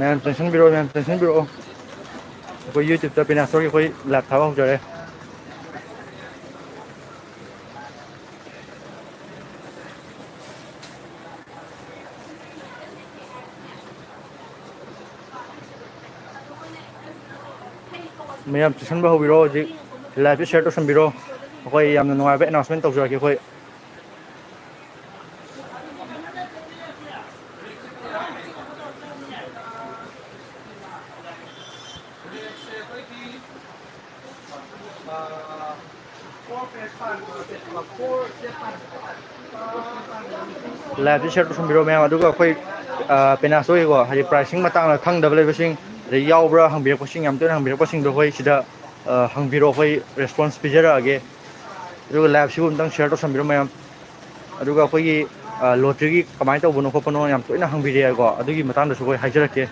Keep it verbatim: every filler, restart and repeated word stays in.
ꯃꯌꯥꯝ ꯆꯪꯁꯤꯟꯕꯤꯔꯛꯑꯣ, ꯃꯌꯥꯝ ꯆꯪꯁꯤꯟꯕꯤꯔꯛꯑꯣ꯫ ꯑꯩꯈꯣꯏ YouTube-ꯇ ꯄꯦꯅꯥꯁꯣꯔꯒꯤ ꯑꯩꯈꯣꯏ live ꯊꯥꯕ ꯍꯧꯖꯔꯦ꯫ ꯃꯌꯥꯝ ꯆꯪꯁꯤꯟꯕ ꯍꯧꯕꯤꯔꯣ, ꯍꯧꯖꯤꯛ live-ꯁꯤ share ꯇꯧꯁꯟꯕꯤꯔꯣ꯫ ꯑꯩꯈꯣꯏ ꯌꯥꯝꯅ ꯅꯨꯡꯉꯥꯏꯕ announcement ꯇꯧꯖꯔꯛꯀꯦ ꯑꯩꯈꯣꯏ꯫ Live-ꯁꯤ share ꯇꯧꯁꯟꯕꯤꯔꯣ ꯃꯌꯥꯝ, ꯑꯗꯨꯒ ꯑꯩꯈꯣꯏ, ꯑ, ꯄꯦꯅꯥꯁꯣꯔꯒꯤꯀꯣ, ꯍꯥꯏꯗꯤ pricing ꯃꯇꯥꯡꯗ ꯈꯪꯗꯕ ꯂꯩꯕꯁꯤꯡ, ꯑꯗꯩ ꯌꯥꯎꯕ꯭ꯔꯥ ꯍꯪꯕꯤꯔꯛꯄꯁꯤꯡ, ꯌꯥꯝ ꯇꯣꯏꯅ ꯍꯪꯕꯤꯔꯛꯄꯁꯤꯡꯗꯣ ꯑꯩꯈꯣꯏ ꯁꯤꯗ, ꯑ, ꯍꯪꯕꯤꯔꯣ, ꯑꯩꯈꯣꯏ response ꯄꯤꯖꯔꯛꯑꯒꯦ꯫ ꯑꯗꯨꯒ live-ꯁꯤꯕꯨ ꯑꯝꯇꯪ share ꯇꯧꯁꯟꯕꯤꯔꯣ ꯃꯌꯥꯝ꯫ ꯑꯗꯨꯒ ꯑꯩꯈꯣꯏꯒꯤ, ꯑ, lottery-ꯒꯤ ꯀꯃꯥꯏꯅ ꯇꯧꯕꯅꯣ ꯈꯣꯠꯄꯅꯣ ꯌꯥꯝ ꯇꯣꯏꯅ ꯍꯪꯕꯤꯔꯛꯑꯦꯀꯣ, ꯑꯗꯨꯒꯤ ꯃꯇꯥꯡꯗꯁꯨ ꯑꯩꯈꯣꯏ ꯍꯥꯏꯖꯔꯛꯀꯦ꯫